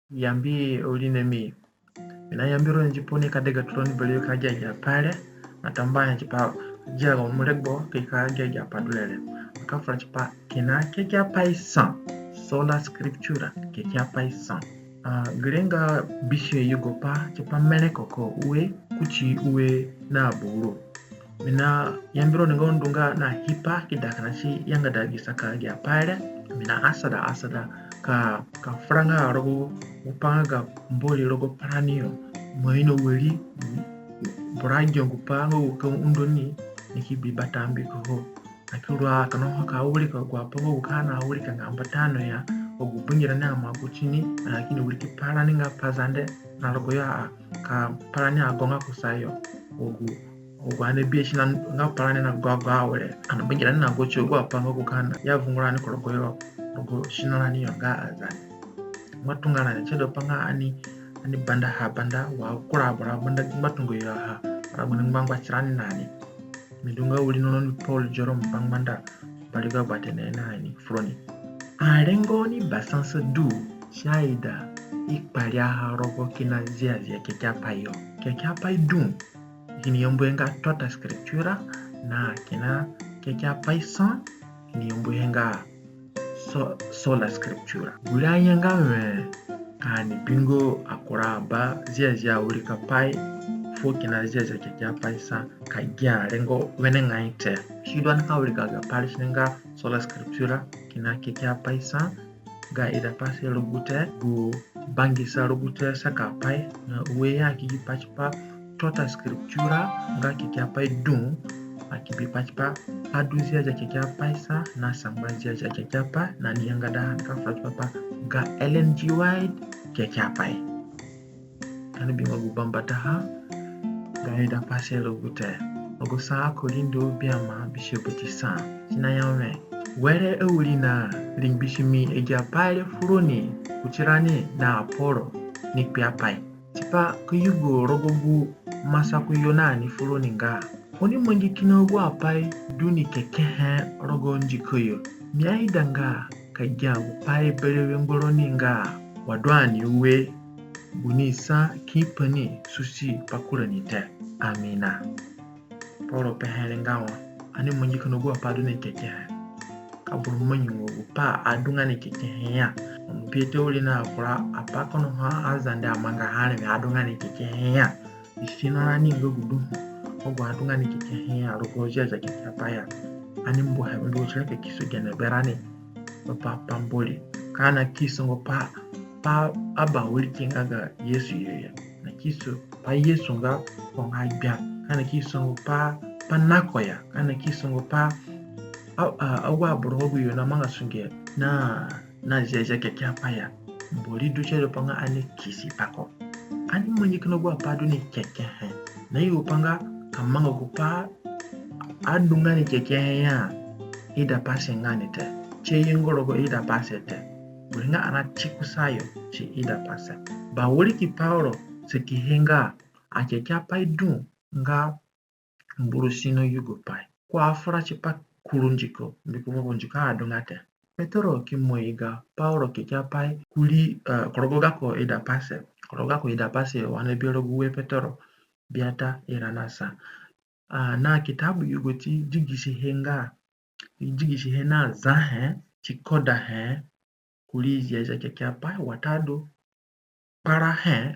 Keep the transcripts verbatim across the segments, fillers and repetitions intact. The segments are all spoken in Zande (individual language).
yambi awirinami. Mi nayambi roni tipa oni ka degaturoni berewe ka gia agi apai re. Na tambuahe tipa gia gamo regbo ka gia agi apai du re. Ka fura tipa kina kekeapai sa, sola scriptura, kekeapai sa. Gere nga bisue yugopai tipa merẽ ko ko ue kuti ue na buru. Mi nayambi roni nga ndu nga na hipa ki da kina si yangada gi saka agi apai re. Mi naasada asada ka, ka fura nga rogo gupai nga ga Mbori rogo parani yo. Mo ino wari boro agia gupai nga gu ka undo ni, ni ki bi bata mbiko ho. Ani ki rua kina ho ka wirika agu apai nga gu ka ani awirikanga mbata no ya, agu bangirani amaa kuti ni, ani kini wiriki parani nga Pazande na rogoyo a, ka parani agonga kusayo, agu, agu ani bihe sino nga parani na gogo awere, ani bangirani na go ti agu apai nga gu ka ani ya vungu rani ku rogoyo, rogo sino rani yo nga Azande. Ngbatunga rani tie du pa nga ani, ani bandaha banda wa kura aboro abanda ngbatunga yo ha, aboro agbini ngbangba tirani na ni. Mi du nga wirinaroni Paul Jerome Bangbanda, Bariga Gbatene na ni furoni. Arengo ni basasa du si aida i kpariaha rogo kina Ziazia Kekeapai yo. Kekeapai dũ, i kini yambuhe nga Tota Scriptura, na kina Kekeapai sa, i kini yambuhe nga so, Sola Scriptura. Gure anga nga wẽ ka ani bingo akura aba Ziazia Wirikapai fuo kina Ziazia Kekeapai sa ka gia rengo wenengai te. Sidu ani ka wirika ga pai re si ni nga Sola Scriptura kina Kekeapai sa, ga idapase rugute, gu bangisa rugute sakapai na ue ya ki gi pai tipa Tota Scriptura nga Kekeapai dũ, a ki bi pai tipa Padu Ziazia Kekeapai sa na Sangba Ziazia Kekeapai, na ni yangada ha ni ka fura tipa pa ga Ellen G. White Kekeapai. Ka ani bingo gu bambataha ga idapase rugute. Rogo sa Akorindo biama bisue bati sa, si naya wẽ, were awirina ringbisimi agi apai re furoni kuti rani na Aporo ni kpiapai tipa ka yugo rogo gu masaku yo na ni furoni nga, oni mangi kina agu apai du ni kekehe rogo ndiko yo. Mi aidanga ka gia gu pai berewe ngbaroni nga, wa du ani ue, gu ni sa ki pa ni susi pa kurani te. Amina. Pauro pehe re nga wa ani mangi kina agu apai du ni kekehe. Ka boro mangi nga gu pai adunga ni kekehe ya. Ono biata wiri na kura apai kono ha Azande amangaha areme adunga ni kekehe ya. I sino rani nga gu du ho, agu adunga ni kekehe ya rogo Ziazia Kekeapai ya. Ani mbuhe, ani mbuhe ka kiso gene berani. Papa, pa Mbori. Ka ani kiso nga pa, pa abawiriki nga ga Yesu yo ya. Ani kiso pa Yesu nga ko nga gbia. Ka ani kiso nga pa, pa nako ya. Ka ani kiso nga pa a, a, agu aboro agu yo namanga sunge na, na Ziazia Kekeapai ya. Mbori du tie du pa nga ani kisi pa ko. Ani mangi kina agu apai du ni kekehe. Na yugo pa nga ka manga gu pai adunga ni kekehe ya, idapase nga ni te. Tie ye nga rogo idapase te. Buri nga ani ti kusayo ti idapase. Bawiriki Pauro sakihe nga akekeapai dũ nga mburusino yugopai. Ko afura tipa kuru ndiko, mbiko vovo ndiko adunga te. Petero ki moi ga Pauro kekeapai kuri, eh, ku rogo gako idapase. Ku rogo gako idapase wa ani bi rogo ue Petero biata ira na sa. Ah, na kitabu yugoti digisihe nga, digisihe na zahe ti kodahe kuri Ziazia Kekeapai watadu kparahe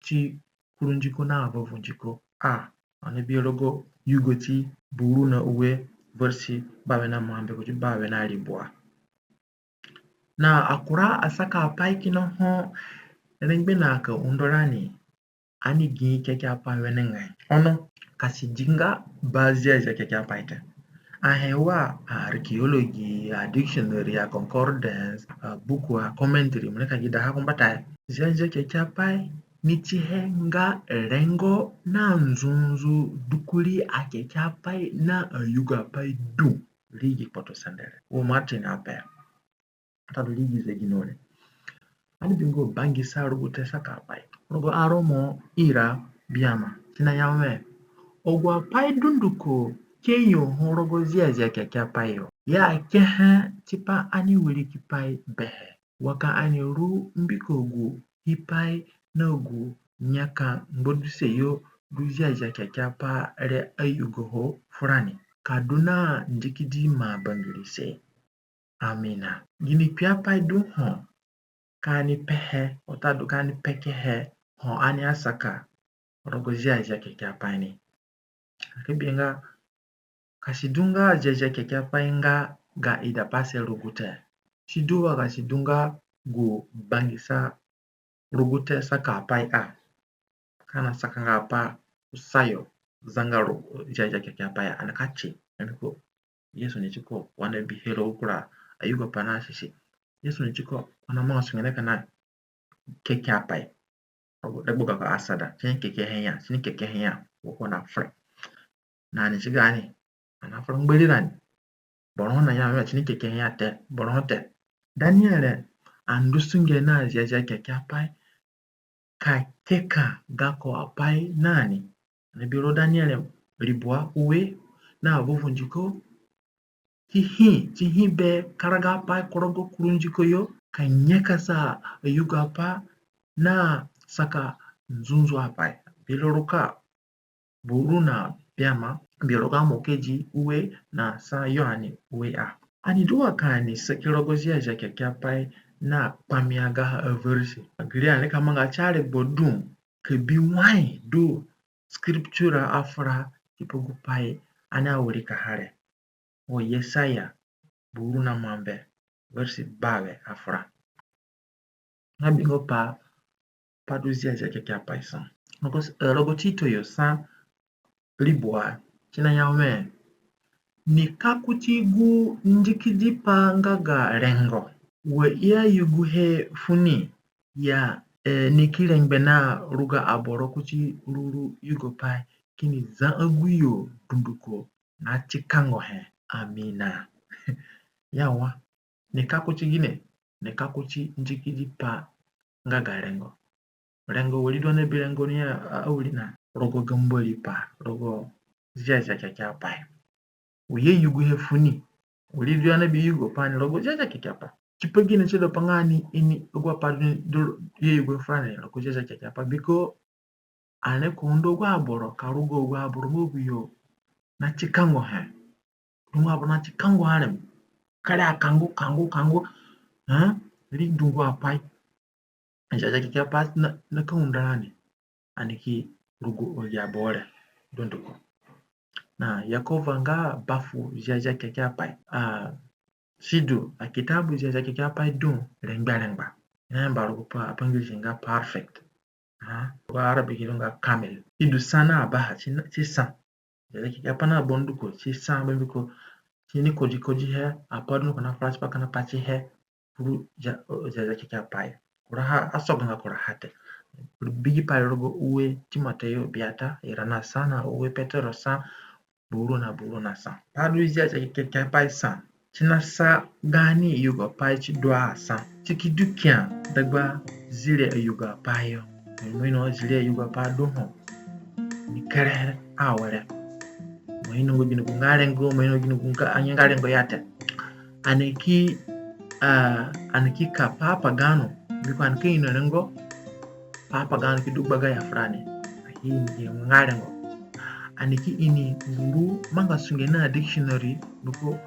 ti kuru ndiko na vovo ndiko. A, ani bi rogo yugoti buru na ue versi bawe na muambe kuti bawe na ribua. Na akura asakapai kina ho rengbe na ka undo rani, ani gi kekeapai wenengai. Ono ka si di nga ba Ziazia Kekeapai te. Ahe wa a archaeology, a dictionary, a concordance, a buku, a commentary, mo nika gidaha kumbatayo. Ziazia Kekeapai ni tihe nga rengo na nzunzu du kuri akekeapai na ayugopai dũ rii gi kpotosende re. Wo Martin ape. Watadu rii gi zegino re. Ani bingo bangisa rugute sakapai. Rogo Aromo ira biama. Si naya wẽ, agu apai dunduko ke yo ho rogo Ziazia Kekeapai yo, i akehe tipa ani wirikipai behe. wa ka ani ru mbiko gu hipai na gu nyaka ngbaduse yo du Ziazia Kekeapai re ayugoho furani, ka du na ndikidi maa bangirise. Amina. Gini kpiapai du ho ka ani pehe, watadu ka ani pekehe ho ani asaka rogo Ziazia Kekeapai ni? Ka bi nga, ka si du nga Ziazia Kekeapai nga ga idapase rugute, si du wa ka si du nga gu bangisa rugute saka apai a, ka ani asakanga apai kusayo zanga ru-, Ziazia Kekeapai a, ani ka ti. Mbiko Yesu ni tiko wa ani bihe rogo kura ayugopai na sisi. Yesu ni tiko wa ani amangasunge ni kina kekeapai. Dagba gako asada, si ni kekehe ya, si ni kekehe ya, wa ko na fura. Na ani ti gaani, ani afura ngbarirani. Boro ho na ya, si ni kekehe ya te, boro ho te. Daniere andu sunge na Ziazia Kekeapai ka keka gako apai na ni. Ani bi rogo Daniere ribua ue na vovo ndiko, ki hi, ki hi be karagapai ku rogo kuru ndiko yo, ka nyakasa ayugopai na saka nzunzu apai. Bi rogo Ruka buru na biama, bi rogo Amokedi ue na sa Yoane ue a. Ani du wa ka ani saki rogo Ziazia Kekeapai na kpamia gaha averesi. Gere ani ka manga ti aregbo dũ ka bi wai du Scriptura afura tipa gupai ani awirikaha re. Wo Yesaya buru na mambe, veresi bawe afura. Na bingo pa, pa du Ziazia Kekeapai sa. Rogo, eh, rogo Tito yo sa ribua, si naya wẽ: Ni ka kuti gu ndikidipai nga ga rengo, wa i ayuguhe funi ya, eh, ni ki rengbe na ruga aboro kuti ruru yugopai kini za agu yo dunduko na ti kangohe. Amina. Ya wa, ni ka kuti gine, ni ka kuti ndikidipai nga ga rengo. Rengo wari du ani abi rengo ni a, a, awirina rogo ga Mbori pai, rogo Ziazia Kekeapai. Wa i ayuguhe funi, wari du ani abi yugopai ni rogo Ziazia Kekeapai. Tipa gine? Sidu pa nga ni ini agu apai du ni du i ayuguhe furani rogo Ziazia Kekeapai, mbiko ani ka undo agu aboro ka ruga agu aboro nga agu yo na ti kangohe. Dungu aboro na ti kango areme. Kere akango, kango, kango. Eh? Ri dungu apai. Ziazia Kekeapai na, na ka undo rani. Ani ki ruga agi aboro dunduko. Na Yekova nga bafu Ziazia Kekeapai. Ah, sidu, akitabu Ziazia Kekeapai dũ rengbe arengba. I nayamba rogo pa, pa Ingirisi nga perfect. Ah, rogo Arabic du nga kamil. I du sa na baha, si na, si sa. Ziazia Kekeapai na ba dunduko, si sa, bambiko si ni kodi kodihe, apai dunduko na fura tipa kina pati he, furu Zia-, Ziazia Kekeapai. Kuraha asogonga kuraha te. Bi gi pai rogo ue Timoteyo biata, ira na sa, na ue Petero sa, buru na buru na sa. Pa du Ziazia Kekeapai sa, si nasa gaani yugopai ti dua sa. Si ki du kia dagba zire ayugopai yo. Mo ino zire ayugopai du ho ni kerehe awere. Mo ino nga gini gu nga rengo, mo ino gini gu nga anga rengo ya te. Ani ki, ah, ani ki ka pa apagano, mbiko ani ka ino rengo, pa apagano ki du gbagaya furani. Ani ki ini rengo. Ani ki ini uru mangasunge na dictionary, mbiko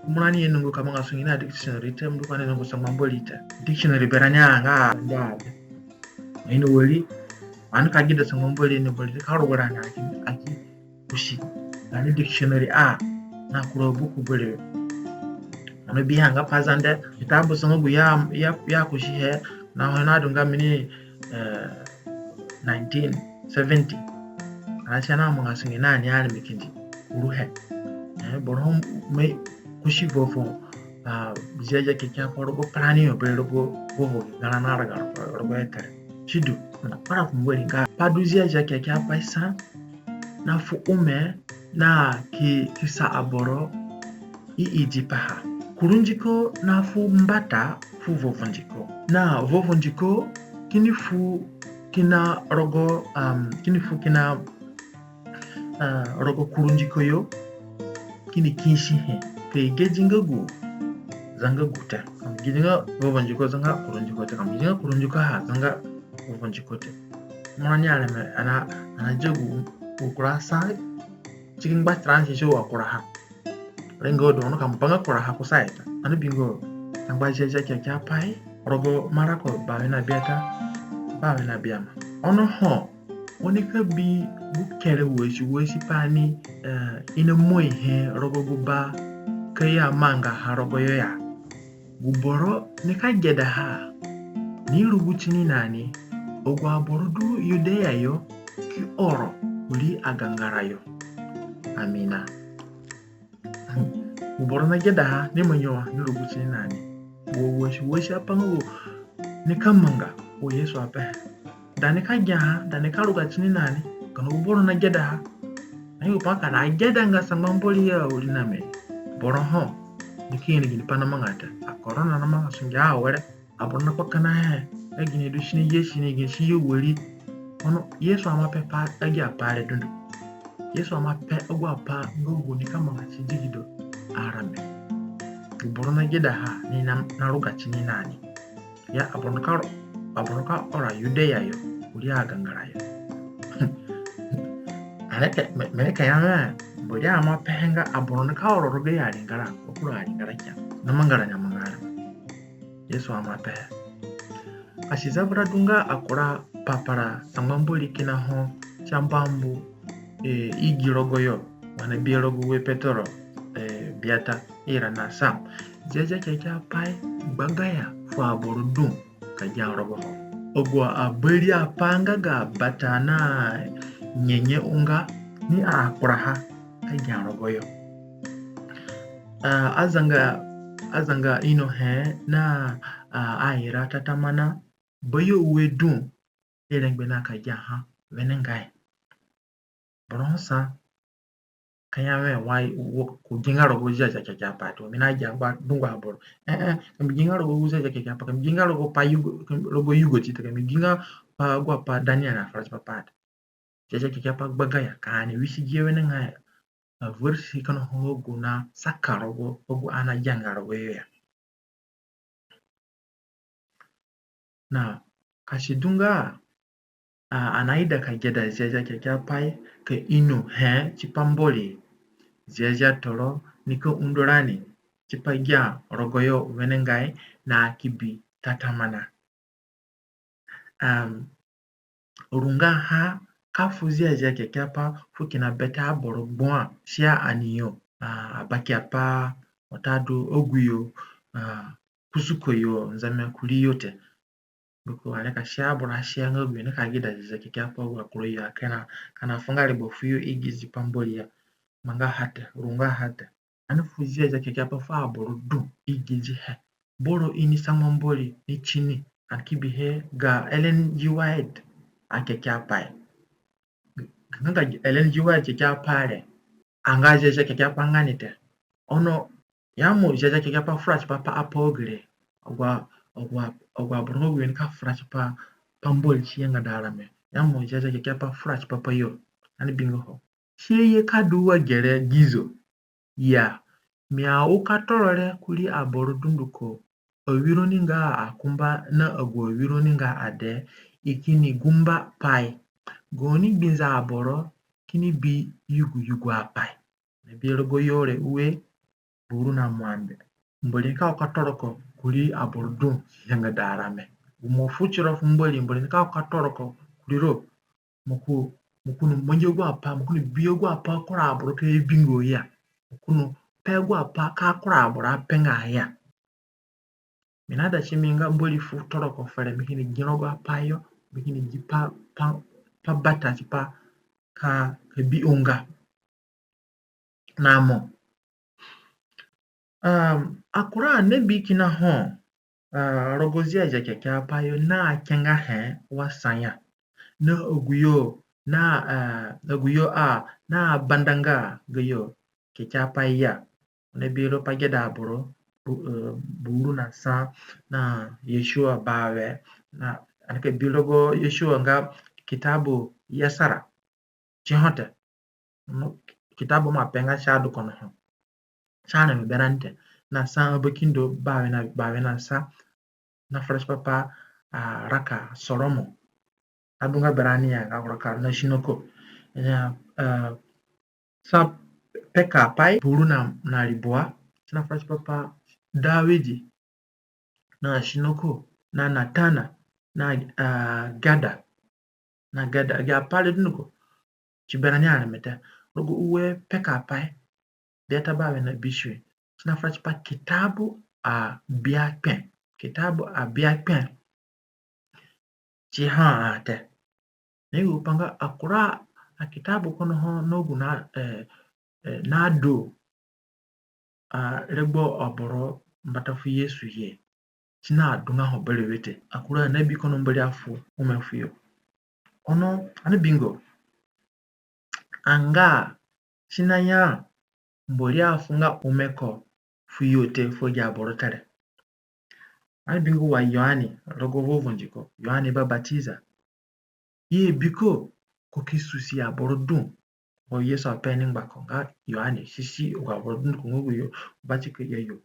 kumba ani ye nungo ka mangasunge na dictionary te, mbiko ani nungo sangba Mbori te. Dictionary berani anga nda. Mo ino wari ani ka gida sangba Mbori ni, Mbori ka ruga rani, ani ki, ani ki kusi gaani dictionary a na kura buku berewe. Ono bihe nga Pazande, kitabu sanga gu ya, ya, ya kusihe na ho na du nga mini, eh, nineteen seventy. Ani si ana mangasunge na ni areme kindi kuruhe. Eh, boro ho me kusi vovo, ah, Ziazia Kekeapai rogo parani yo be rogo vovo garã na raga rogo etere. Sidu, na kpara fu Mbori nga pa du Ziazia Kekeapai sa, na fu ome na ki, ki sa aboro i idi paha. Kuru ndiko na fu mbata fu vovo ndiko. Na vovo ndiko kini fu kina rogo, um, kini fu kina, uh, rogo kuru ndiko yo, kini kiisihe. Ka i gedi nga gu zanga gu te. Ka mo gidi nga vovo ndiko zanga kuru ndiko te. Ka mo gidi nga kuru ndiko ha zanga vovo ndiko te. Mo rani areme ana, ana dia gu, gu kura sa ti ki ngba transition wa kura ha. Rengo du ono ka mo pa nga kura ha kusayo te. Ani bingo tangba Ziazia Kekeapai rogo Marako bawe na biata, bawe na biama. Ono ho, oni ka bi gu kere wasiwasi pai ni, eh, i na moi he rogo gu ba ka i amangaha rogoyo ya. Gu boro nika gedaha ni rugu tini na ni, agu aboro du Yudea yo ki oro kurii agangara yo. Amina. Gu boro nagedaha ni mangi wa ni rugu tini na ni. Gu wasiwasi apai nga gu nika manga wa Yesu apehe. Da nika giaha, da nika ruga tini na ni, kina gu boro nagedaha. Na yugu pai ka na agedanga sangba Mbori ya awiriname, boro ho nika ini gini pai namanga te. A corona namanga sunge awere. Aboro nakpakana he, a gini du si ni ye si ni gini si ye wari. Ono Yesu ima pe pa agi apai re dunduko. Yesu ima pe agu apai nga gu nika manga ti digido arame. Gu boro nagedaha ni na, na ruga tini na ni. Ya aboro nika ro, aboro nika oro Yudea yo kurii agangara yo. Areke, mi, mi nika ya nga, Mbori ima pehe nga aboro nika oro rogo yo aringara, kura aringara kia. Namanga rani amanga areme. Yesu ima pehe. Ka si zavura du nga akura papara sangba Mbori kina ho ti ambambu, eh, i gi rogoyo, wa ani bi rogo ue Petero, eh, biata, ira na sa. Ziazia Kekeapai gbagaya fu aboro dũ ka gia rogoho. Agu abari apai nga ga bata na nyenye unga ni akuraha ka gia rogoyo. Ah, azanga, azanga inohe na, ah, aira tatamana, bayo ue dũ, i rengbe na ka giaha wenengai. Boro sa ka ya wẽ wai wo, ko gi nga rogo Ziazia Kekeapai te, mi nagia ngba dungu aboro. Eh, eh, ka mi gi nga rogo Ziazia Kekeapai, ka mi gi nga rogo pa yugo, rogo yugo ti te, ka mi gi nga pa agu apai Daniel nafura tipa pa te. Ziazia Kekeapai gbagaya, ka ani wisigihe wenengai. A versi kina ho gu nasaka rogo agu ani agianga rogoyo ya. Na ka si du nga, a, ani naida ka geda Ziazia Kekeapai ka inohe tipa Mbori, Ziazia Toro nika undo rani tipa gia rogoyo wenengai na ki bi tatamana. Um, rungaha ka fu Ziazia Kekeapai fu kina bete aboro gbua, sia ani yo, a, abakeapai, watadu aguyo, a, kusuko yo, nzeme kurii yo te. Mbiko ani ka sia aboro asia nga aguyo nika geda Ziazia Kekeapai agu akurayo akina, ka nafunga regbo fuyo i gi tipa Mbori ya. Mangaha te, rungaha te. Ani fu Ziazia Kekeapai fu aboro dũ i gidihe. Boro ini sangba Mbori ni tini, ani ki bihe ga Ellen G. White akekeapai. Nga ga Ellen G. White kekeapai re, anga Ziazia Kekeapai nga ni te. Ono ya mo Ziazia Kekeapai fura tipa pa apai gere. Agu, agu, agu aboro nga gu yo nika fura tipa pa Mbori ti yangada arame. Ya mo Ziazia Kekeapai fura tipa pa yo. Ani bingo ho. Si ye ka du wa gere gizo ya, mi auka toro re kurii aboro dunduko, awironi nga akumba na agu awironi nga adee, i kini gumba pai. Gaoni gbinza aboro kini bi yuguyugu apai. Na bi rogoyo re ue, buru na mwambe. Mbori nika uka toroko kurii aboro dũ yangada arame. Gu mo fu tiro fu Mbori, Mbori nika uka toroko kurii ro. Mo ku, mo kunu mangi agu apai, mo kunu bi agu apai kura aboro ka bingo ya. Mo kunu pe agu apai ka kura aboro apenga ya. Mi naida ti mi nga Mbori fu toroko fere, mi kini gi rogo apai yo, mi kini gi pa, pa, pa bata tipa ka, ka bi unga. Na mo. Um, akura nebi kina ho, uh, rogo Ziazia Kekeapai yo nakenga he wa sa ya. Na aguyo, na, uh, aguyo a, nabandanga gayo kekeapai ya. Nebi ro pa geda aboro, bu-, uh, buru na sa, na Yeshua bawe, na, ani ka bi rogo Yeshua nga kitabu Yesara. Ti ho te. Mo, kitabu mo apenga si adu kono ho. Si adu mi berani te. na sa abakindo bawe na, bawe na sa, na fura tipa pa, ah, raka Soromo. Adunga berani ya nga raka na sinoko. Ya, eh, sa pekapai buru na, na ribua, si na fura tipa pa Dawidi, na sinoko, na Natana, na, ah, Gada, na Gada, agi apai re dunduko, si berani areme te. Rogo ue pekapai, biata bawe na bisue, si na fura tipa kitabu abiakpe, kitabu abiakpe, si ha a te. Na yugu pa nga akura akitabu kono ho na gu na, eh, eh, na du, ah, regbo aboro mbata fu Yesu ye, si na dunga ho berewe te. Akura anebi kono Mbori afu ome fuyo. Ono ani bingo anga si naya Mbori afunga ome ko fuyo te fu agi aboro te re. Ani bingo wa Yoane rogo vovo ndiko, Yoane Babatiza. Ye bi ko ko ki susi aboro du. Ho Yesu ape ni ngbako nga Yoane, susi agu aboro dunduko nga gu yo, bati ko ya yo,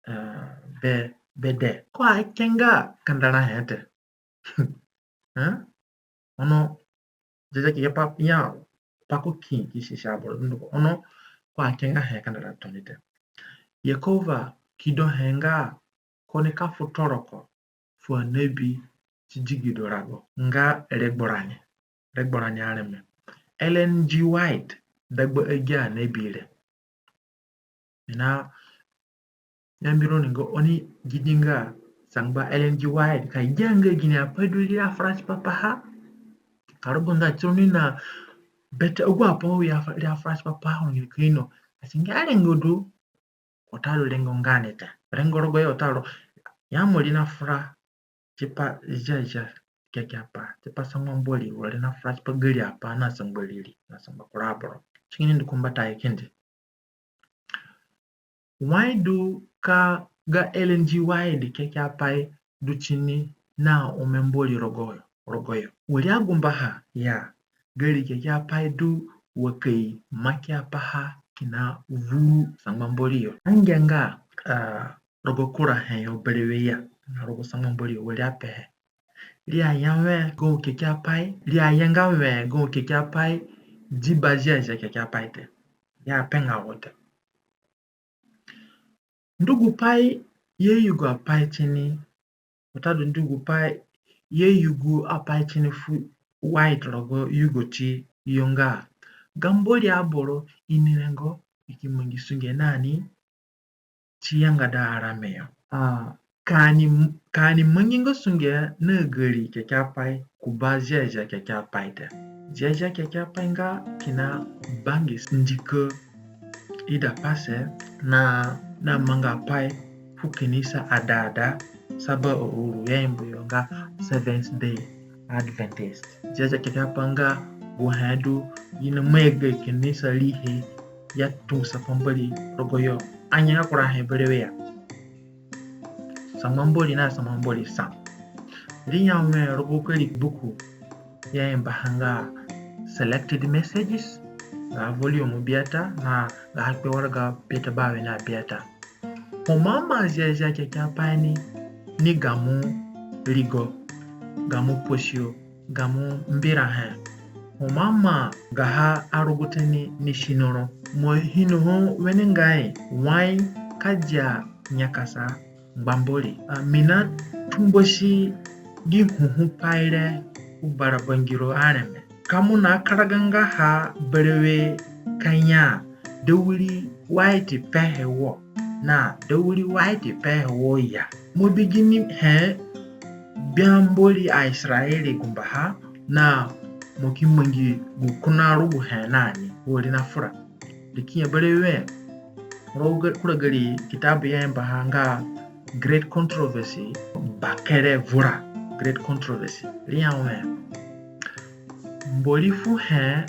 eh, be, be de. Ko akenga kandara he te. Eh? Ono, Ziazia Kekeapai ya pa ko ki, ki susi aboro dunduko. Ono, ko akenga he kandara tooni te. Yekova kido he nga ko nika fu toroko fu anebi ti digido rago nga regbo rani, regbo rani areme. Ellen G. White dagba agi anebi re. Mi na yambi roni nga oni gidi nga sangba Ellen G. White ka gia nga gini apai du ri afura tipa paha. Ka rogo nga tironi na bete agu apai ri afura tipa paha, oni ka ino. Ka si nga rengo du, watadu rengo ngani te. Rengo rogo yo watadu ya mo ri na fura tipa Ziazia Kekeapai, tipa sangba Mbori, wa ri na fura tipa gari apai na sangba riri, na sangba kura aboro. Si kini ndu ku mbatayo kindi. Wai du ka ga Ellen G. White Kekeapai du tini na ome Mbori rogo yo, rogo yo. Wiri agumbaha ya, gari Kekeapai du wa ka i makiapaha kina vuru sangba Mbori yo. Angianga, ah, rogo kura he yo berewe ya, na rogo sangba Mbori yo wiri apehe. Ri aya wẽ gu Kekeapai, ri ayanga wẽ gu Kekeapai diba Ziazia Kekeapai te. Ri apenga wo te. Ndu gupai ye yugo apai tini, watadu ndu gupai ye yugo apai tini fu White rogo yugo tiyo nga ga Mbori aboro ini rengo, i ki mangi sunge na ni ti yangada arame yo. Ah, ka ani, ka ani mangi nga sunge na gari Kekeapai ku ba Ziazia Kekeapai te. Ziazia Kekeapai nga kina bangisa ndiko idapase na, na manga pai fu kanisa ada ada, saba auru ya i mbu yo nga Seventh Day Adventist. Ziazia Kekeapai nga gu he du i na mai ga kanisa rihe ya tungusa pambori rogo yo. Anga nga kura he berewe ya. Sangba Mbori na sangba Mbori sa. Ri ya wẽ rogo gari buku ya i mbaha nga Selected Messages, ga volume biata na ga akpe waraga biata bawe na biata. Ho mo amaa Ziazia Kekeapai ni, ni gamo rigo, gamo posio, gamo mbirahe. Ho mo amaa gaha arugute ni, ni sinoro, mo inoho wenengai wai ka dia nyakasa ngba Mbori. Ah, mi na tumbasi gi huhu pai re ku bara bangiro areme. Ka mo na karaga nga ha berewe ka ya, da wiri White pehe wo, na da wiri White pehe wo ya. Mo bi ginihe gbia Mbori aYisaraere gumbaha, na mo ki mangi gu kina rugu he na ni, wari na fura. Ri ki ya berewe, rogo kura gari kitabu ya i mbaha nga Great Controversy, bakere vura, Great Controversy. Ri ya wẽ, Mbori fu he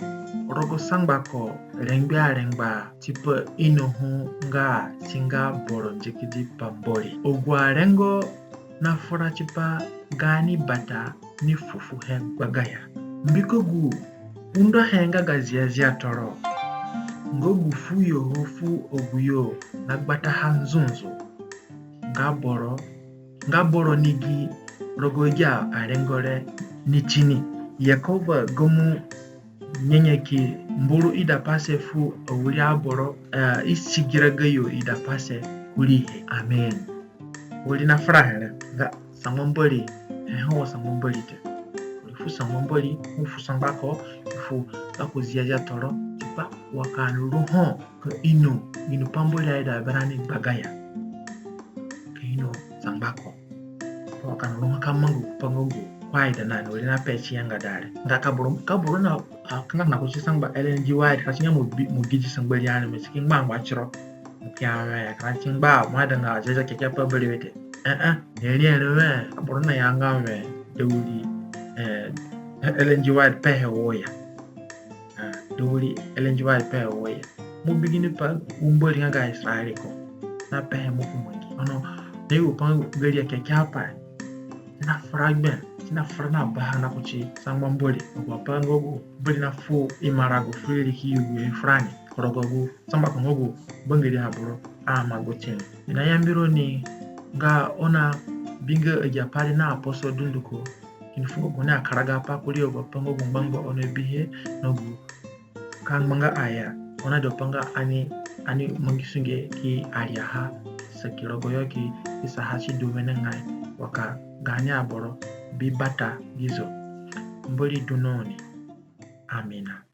rogo sangba ko rengbe arengba tipa inoho nga si nga boro ndikidi pa Mbori. Agu arengo na fura tipa gaani bata ni fufuhe gbagaya. Mbiko gu undo he nga ga Ziazia Toro. nga gu fuyo ho fu agu yo nagbataha nzunzu, nga boro, nga boro ni gi rogo agi arengo re ni tini. Yekova gamo nyenyeki mburu idapase fu awiri aboro, eh, i sigira gayo idapase kuriihe. Amen. Wiri na fura here nga sangba Mbori, he ho wa sangba Mbori te. Wiri fu sangba Mbori, fu sangba ko, fu gako Ziazia Toro, tipa wa ka ani ru ho ka ino, ino pa Mbori aida berani gbagaya. Ka ino sangba ko. Wa ka ani ru ho ka manga gupai nga gu ko aida na ni wiri na pe ti yanga dare. Nga ka boro, ka boro na, a, kina na kuti sangba Ellen G. White, ka ti nga mo bi, mo gidi sangba ri ani, mo ti ki ngba ngba tiro. Mo ki ya we, ka ti ngba, mo aida nga Ziazia Kekeapai berewe te. Eh, eh, ni ri ri we, ka boro na yanga we, da wiri, eh, Ellen G. White pehe wo ya. Ah, da wiri Ellen G. White pehe wo ya. Mo bi ginipai gu Mbori nga ga Israel ko napehe mo ku mangi. Ono, ni gupai nga ga ri Kekeapai. Ti na fura gbe, ti na fura na baha na kuti sangba Mbori. Agu apai nga gu Mbori na fu imarago fu ri ki yugu he furani. Ku rogo gu sangba ko nga gu bangiri aboro aima gbe tini. Mi nayambi roni nga oni abinga agi apai re na aposo dunduko. Kini fu nga gu oni akaragapai kurii agu apai nga gu ngbangba oni abihe na gu ka ngbanga aya, oni aida pa nga ani, ani mangisunge ki ariaha, saki rogoyo ki, ki saha sidu wenengai, wa ka gaani aboro bi bata gizo. Mbori du na oni. Amina.